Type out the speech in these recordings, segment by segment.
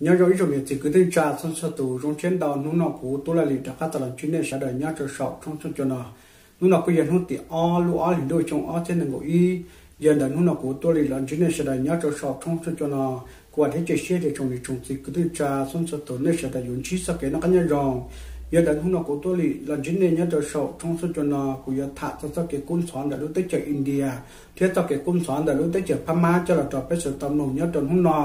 Nyob zoo ib tsoom niam txiv kwv tij neej tsa txhua txhua tus, zoo siab ntau hnub no kuv Tub Laj Lis rov qab tau los ntsib nej sawv daws nyob rau saum tshooj txhua cua no. Hnub no kuj yog hnub tim ob lub ob hlis ntuj xyoo ob txhiab nees nkaum ib. Yog ntawd hnub no kuv Tub Laj Lis los ntsib nej sawv daws nyob rau saum tshooj txhua cua no, kuv vam thiab cia siab tias tsoom niam tsoom txiv kwv tij neej tsa txhua txhua tus nej sawv daws yuav ntsib txoj kev noj qab nyob zoo. Yog ntawd hnub no kuv Tub Laj Lis los ntsib nej nyob rau saum tshooj txhua cua no, kuv yuav tham txog txoj kev kub ntxhov ntawm lub teb chaws India thiab txoj kev kub ntxhov ntawm lub teb chaws Phab Mab coj los rau peb sawv daws tau mloog nyob rau hnub no.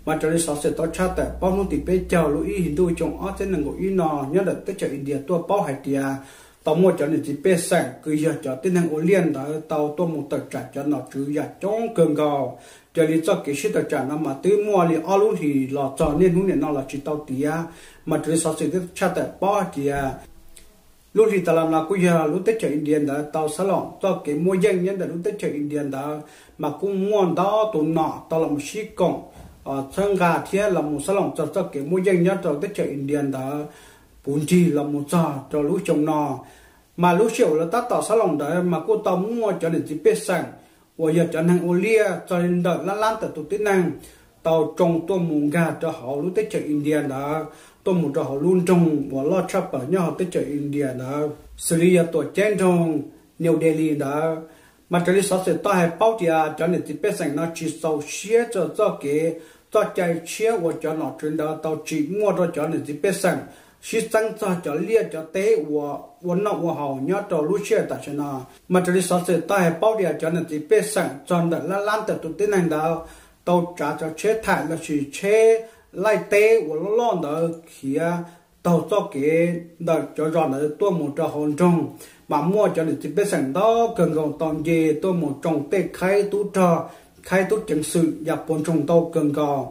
Mas raws li xov xwm tau tshaj tawm paub hnub tim peb caug lub ib hlis ntuj xyoo ob txhiab nees nkaum ib no, nyob ntawm teb chaws India tuaj paub hais tias tau muaj cov niam txiv pej xeem kws yog cov tib neeg ua liaj ntawd tau tuaj mus tawm tsam cov nom tswv yam coob kawg nkaus. Raws li txoj kev sib tawm tsam no mas twb muaj li ob lub hlis los txog niaj hnub niam no los tsis tau tiav. Mas raws li xov xwm thiab tshaj tawm paub hais tias lub hli tas los no kuj yog lub teb chaws India ntawd tau xab loom txoj kev muaj yeej nyob ntawm lub teb chaws India ntawd, mas kuj muaj ntau tus nom tau los mus sib koom txhawb nqa thiab los mus xab loom txog txoj kev muaj yeej nyob rau teb chaws India ntawd puv nrig los mus txog rau lub xyoo no. Mas lub sij hawm uas lawv tab tom xab loom ntawd mas kuj tau muaj cov niam txiv pej xeem uas yog cov neeg ua liaj txog li ntawm lab lab tawm tus tib neeg tau tsoo tuaj mus nkag rau hauv lub teb chaws India ntawd, tuaj mus rau hauv lub nroog uas loj tshaj plaws nyob hauv teb chaws India ntawd, xws li yog tuam ceeb nroog New Delhi ntawd. Mas raws li xov xwm tau hais paub tias cov niam txiv pej xeem no tsis txaus siab rau txoj kev txoj cai tshiab uas cov nom tswv ntawd tau tsim muaj rau cov niam txiv pej xeem sib txeeb txog cov liaj cov teb uas ua noj ua haus nyob rau lub sij hawm tam sim no. Mas raws li xov xwm tau hais paub tias cov niam txiv pej xeem txog ntawm lab lab tawm tus tib neeg ntawd tau tsav cov tsheb thaim lossis tsheb laij teb uas loj loj ntawd khiav taug txoj kev ntawm cov zos ntawd tuaj mus rau hauv nroog, mas muaj cov niam txiv pej xeem ntau kawg nkaus tau nce tuaj mus tsoo tej khaib tub rog, khaib tub ceev xwm yam puas ntsoog ntau kawg nkaus.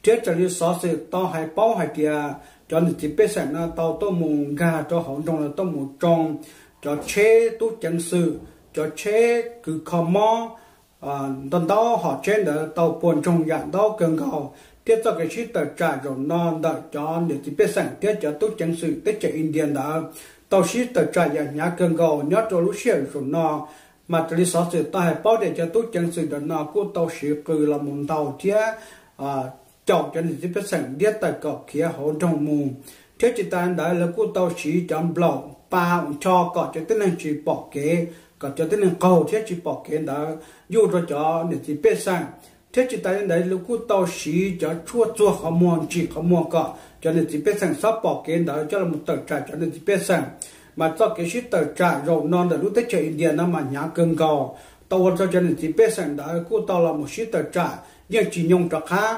Thiab raws li xov xwm tau hais paub hais tias cov niam txiv pej xeem no tau tuaj mus nkag rau hauv nroog los tuaj mus tsoo cov tsheb tub ceev xwm, cov tsheb kws kho mob, ntau ntau hom tsheb ntawd tau puas ntsoog yam ntau kawg nkaus. Thiab txoj kev sib tawm tsam zaum no ntawm cov niam txiv pej xeem thiab cov tub ceev xwm teb chaws India ntawd tau sib tawm tsam yam hnyav kawg nkaus nyob rau lub sij hawm zaum no. Mas raws li xov xwm tau hais paub tias cov tub ceev xwm ntawm no kuj tau siv qws los mus ntaus thiab caum cov niam txiv pej xeem ntiab tawm kom khiav hauv nroog mus. Thiab tsis tas li ntawd lawv kuj tau siv cov nplaum pa uas ncho kom cov tib neeg tsis pom kev, kom cov tib neeg qaug thiab tsis pom kev ntawd yuj rau cov niam txiv pej xeem. Thiab tsis tas li ntawd lawv kuj tau siv cov tshuaj txuag qhov muag ntsim qhov muag kom cov niam txiv pej xeem txhob pom kev ntawd coj los tawm tsam cov niam txiv pej xeem. Mas txoj kev sib tawm tsam zaum no ntawm lub teb chaws India no mas hnyav kawg nkaus, tau ua rau cov niam txiv pej xeem ntawd kuj tau los mus sib tawm tsam yeej tsis nyoog rov qab.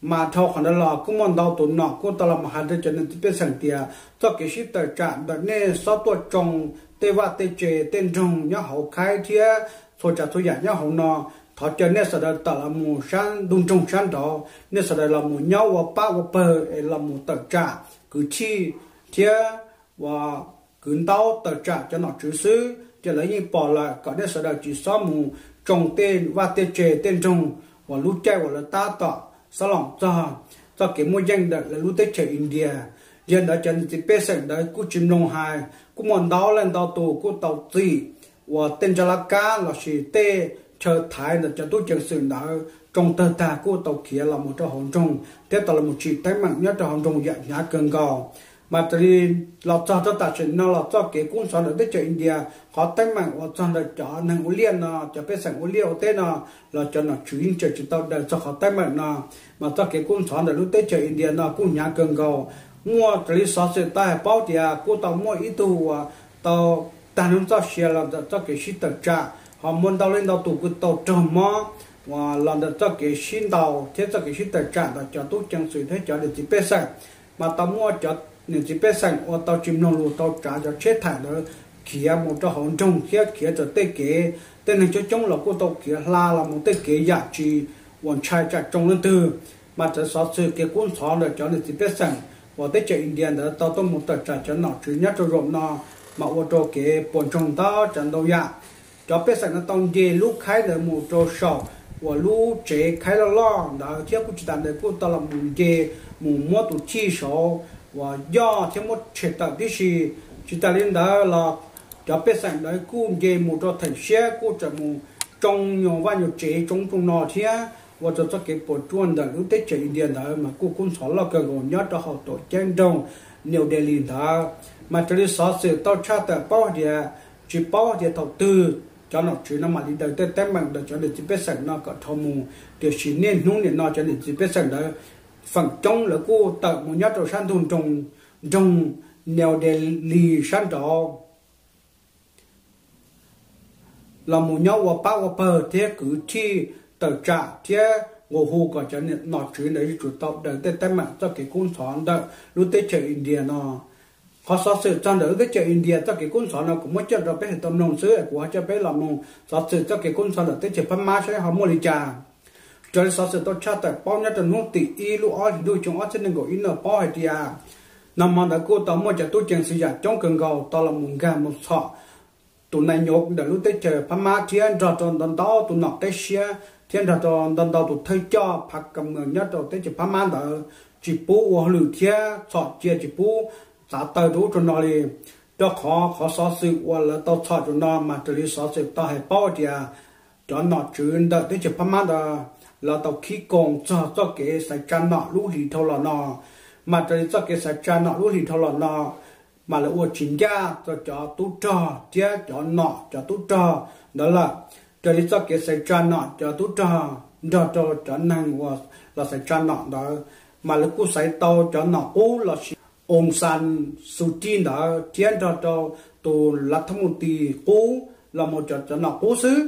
Mas dhau qhov ntawd los kuj muaj ntau tus nom kuj tau los mus hais rau cov niam txiv pej xeem tias txoj kev sib tawm tsam ntawm nej txhob tuaj tsoo tej vaj tej tse tej nroog nyob hauv khaib thiab txhua tsav txhua yam nyob hauv no, thov caw nej sawv daws tawm los mus sab ntuj nroog sab nraud, nej sawv daws los mus nyob ua pab ua pawg es los mus tawm tsam kwv tij thiab ua kwv ntaub tawm tsam cov nom tswv xwb, ces lawv yeej pom lawm, kom nej sawv daws tsis txhob mus tsoo tej vaj tej tse tej nroog uas lub caij uas lawv tab tom xob loos txog txoj kev muaj yeej ntawm lawv lub teb chaws India. Yog ntawd cov niam txiv pej xeem ntawd kuj tsis mloog hais, kuj muaj ntau leej ntau tus kuj tau txim uas tej ntsa lab kab lossis tej chaw thaiv ntawm cov tub ceev xwm ntawd tsoo tawg tag kuj tau khiav los mus rau hauv nroog thiab tau los mus tsim teeb meem nyob rau hauv nroog yam hnyav kawg nkaus. Mas raws li los txog rau tam sim no los txoj kev kub ntxhov ntawm teb chaws India, qhov teeb meem uas txog ntawm cov neeg ua liaj no, cov pej xeem ua liaj ua teb no, los cov nom tswv yeej tseem tsis tau daws txog qhov teeb meem no. Mas txoj kev kub ntxhov ntawm lub teb chaws India no kuj hnyav kawg nkaus. Muaj raws li xov xwm tau hais paub tias kuj tau muaj ib tug uas tau tag hnub txoj sia los ntawm txoj kev sib tawm tsam, ho muaj ntau leej ntau tus kuj tau raug mob uas los ntawm txoj kev sib ntaus thiab txoj kev sib tawm tsam ntawm cov tub ceev xwm thiab cov niam txiv pej xeem. Mas tau muaj cov niam txiv pej xeem uas tau tsis mloog lus tau tsav cov tsheb thaim ntawd khiav mus rau hauv nroog thiab khiav raws tej kev, tej neeg coob coob los kuj tau khiav hla los mus tej kev yam tsis uas ntshai tsam tsoo leej twg. Mas raws xov xwm kev kub ntxhov ntawm cov niam txiv pej xeem uas teb chaws India ntawd tau tuaj mus tawm tsam cov nom tswv nyob rau zaum no, mas ua rau kev puas ntsoog ntau tsav ntau yam. Cov pej xeem no tau nce lub khaib ntawd mus rau saum uas lub tsev khaib loj loj ntawd thiab kuj tsis tas ntawd kuj tau los mus nce mus muab tus chij saud uas yoj thiab muab tshem tawm tib si. Tsis tas li ntawd los cov pej xeem ntawd kuj nce mus rau theem siab kuj tseem mus tsoo nyuag vaj nyuag tsev tsoo tsoo no thiab ua rau txoj kev puas tsuaj ntawm lub teb chaws India ntawd mas kuj kub ntxhov loj kawg nkaus nyob rau hauv tuam ceeb nroog New Delhi ntawd. Mas raws li xov xwm tau tshaj tawm paub hais tias, tsis paub tias thaum twg cov nom tswv no mam li daws tej teeb meem ntawm cov niam txiv pej xeem no kom dhau mus, tiam sis niaj hnub nim no cov niam txiv pej xeem ntawd feem coob lawv kuj tawm mus nyob rau sab ntug nroog, nroog New Delhi sab nraud los mus nyob ua pab ua pawg thiab kwv tij tawm tsam thiab nqua hu kom cov nom tswv ntawd yuav tsum tau daws tej teeb meem txoj kev kub ntxhov ntawm lub teb chaws India no. Qhov xov xwm txog ntawm lub teb chaws India txoj kev kub ntxhov no kuv muab coj rau peb sawv tau mloog xwb, kuv ho coj peb los mloog xov xwm txoj kev kub ntxhov ntawm teb chaws Phab Mab saib ho muaj li cas. Raws li xov xwm tau tshaj tawm paub nyob rau hnub tim ib lub ob hlis ntuj xyoo ob txhiab nees nkaum ib no paub hais tias, nag hmo ntawd kuj tau muaj cov tub ceev xwm yam coob kawg nkaus tau los mus nkag mus txhom tus nai nyuv ntawm lub teb chaws Phab Mab thiab nrog rau ntau ntau tus nom qib siab thiab nrog rau ntau ntau tus thawj coj phav kam nyob rau teb chaws Phab Mab ntawd tsis pub ua hauj lwm thiab txhom cia tsis pub txav taw rau ub rau no li. Rau qhov qhov xov xwm uas lawv tau txhom rau no mas raws li xov xwm tau hais paub tias cov nom tswv ntawm teb chaws Phab Mab ntawd lawv tau khib koos txog txoj kev xaiv tsa nom lub hlis dhau los no. Mas raws li txoj kev xaiv tsa nom lub hlis dhau los no mas lawv ua tsis ncaj rau cov tub rog thiab cov nom cov tub rog ntawd lawm. Raws li txoj kev xaiv tsa nom cov tub rog nrog rau cov neeg uas los xaiv tsa nom ntawd mas lawv kuj xaiv tau cov nom qub lossis Aung San Suu Kyi ntawd thiab nrog rau tus lav thab mus tis qub los mus cov nom qub xwb.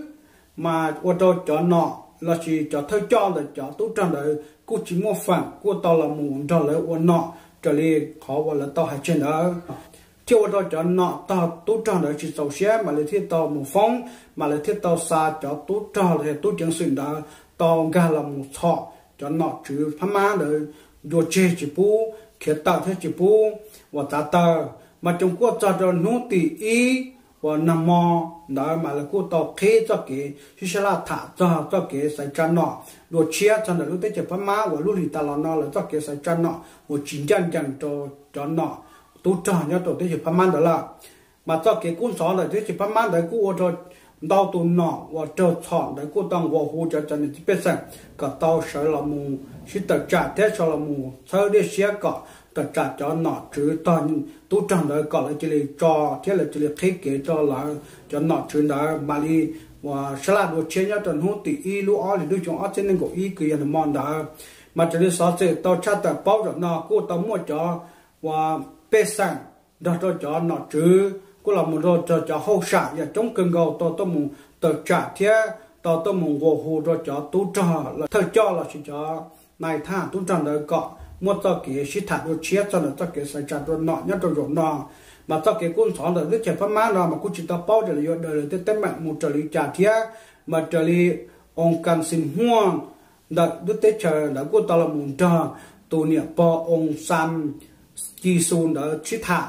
Mas ua rau cov nom lossis cov thawj coj ntawm cov tub rog ntawd kuj tsis muaj feem kuj tau los mus nrog lawv ua nom raws li qhov uas lawv tau hais tseg ntawd, thiaj ua rau cov nom tog tub rog ntawd tsis txaus siab mas lawv thiaj tau mus foob, mas lawv thiaj tau xa cov tub rog los yog tub ceev xwm ntawd tau nkag los mus txhom cov nom tswv Phab Mab ntawd dua tseg tsis pub khiav tawm thiab tsis pub uas txav taw. Mas coom kuaj txog rau hnub tim ib uas nag hmo ntawd mas lawv kuj tau qhib txoj kev sib sab laj tham txog txoj kev xaiv tsa nom dua tshiab txog ntawm lub teb chaws Phab Mab uas lub hlis tas los no lawv txoj kev xaiv tsa nom uas tsis ncaj ncees rau cov nom tub rog nyob rau teb chaws Phab Mab ntawd lawm. Mas txoj kev kub ntxhov ntawm teb chaws Phab Mab ntawd kuj ua rau ntau tus nom uas raug txhom ntawd kuj tau nqua hu cov cov niam txiv pej xeem kom tau sawv los mus sib tawm tsam thiab sawv los mus txhawb dej siab kom tawm tsam cov nom tswv tog tub rog ntawd kom lawv cia li tso thiab lawv cia li qhib kev rau lawv cov nom tswv ntawd mam li uas sab laj dua tshiab nyob rau hnub tim ib lub ob hlis ntuj xyoo ob txhiab nees nkaum ib kws yog nag hmo ntawd. Mas raws li xov xwm tau tshaj tawm paub zaum no kuj tau muaj cov uas pej xeem nrog rau cov nom tswv kuj los mus nrog rau cov hauj sam yam coob kawg nkaus tau tuaj mus tawm tsam thiab tau tuaj mus nqua hu rau cov tub rog los thawj coj lossis cov nai thab tub rog ntawd kom muab txoj kev sib tham dua tshiab txog ntawm txoj kev xaiv tsa dua nom nyob rau zaum no. Mas txoj kev kub ntxhov ntawm teb chaws Phab Mab no mas kuj tsis tau paub tias lawv yuav daws lawv tej teeb meem mus raws li cas thiab. Mas raws li Aung San Suu Kyi ntawm lub teb chaws ntawd kuj tau los mus nrog tus niam pog Aung San Suu Kyi ntawd sib tham.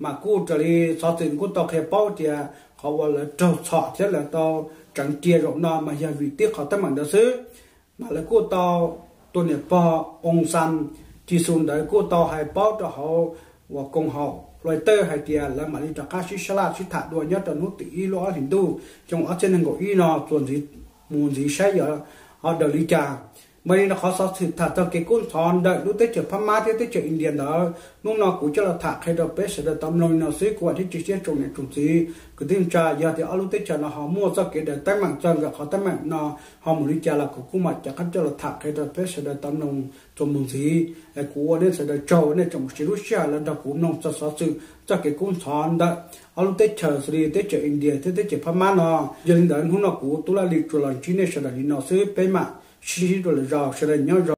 Mas kuj raws li xov xwm kuj tau qhia paub tias qhov uas lawv raug txhom thiab lawv tau tseev cia zaum no mas yog vim tib qhov teeb meem ntawd xwb. Mas lawv kuj tau, tus niam pog Aung San Suu Kyi ntawd kuj tau hais paub rau hauv uas koom haum Reuters hais tias lawv mam li rov qab sib sab laj sib tham dua nyob rau hnub tim ib lub ob hlis ntuj xyoo ob txhiab nees nkaum ib no txuas ntxiv mus ntxiv saib yuav ho daws li cas. Mas li no qhov xov xwm tham txog kev kub ntxhov ntawm lub teb chaws Phab Mab thiab teb chaws India ntawd hnub no kuv coj los tham qhia rau peb sawv daws tau mloog li no xwb. Kuv vam thiab cia siab tsoom niam tsoom txiv kwv tij neej tsa yog tias ob lub teb chaws no ho muaj txoj kev daws teeb meem txog nkawm qhov teeb meem no ho mus li cas los kuv kuj mam rov qab coj los tham qhia rau peb sawv daws tau mloog txuas mus ntxiv. Kuv ua nej sawv daws tsaug uas nej tseem siv lub sij hawm los nrog kuv mloog txog xov xwm txoj kev kub ntxhov ntawm ob lub teb chaws xws li teb chaws India thiab teb chaws Phab Mab no. Yog li ntawd hnub no kuv Tub Laj Lis tsuas los ntsib nej sawv daws li no xwb, peb mam sib ntsib dua lwm zaus, sawv daws nyob zoo.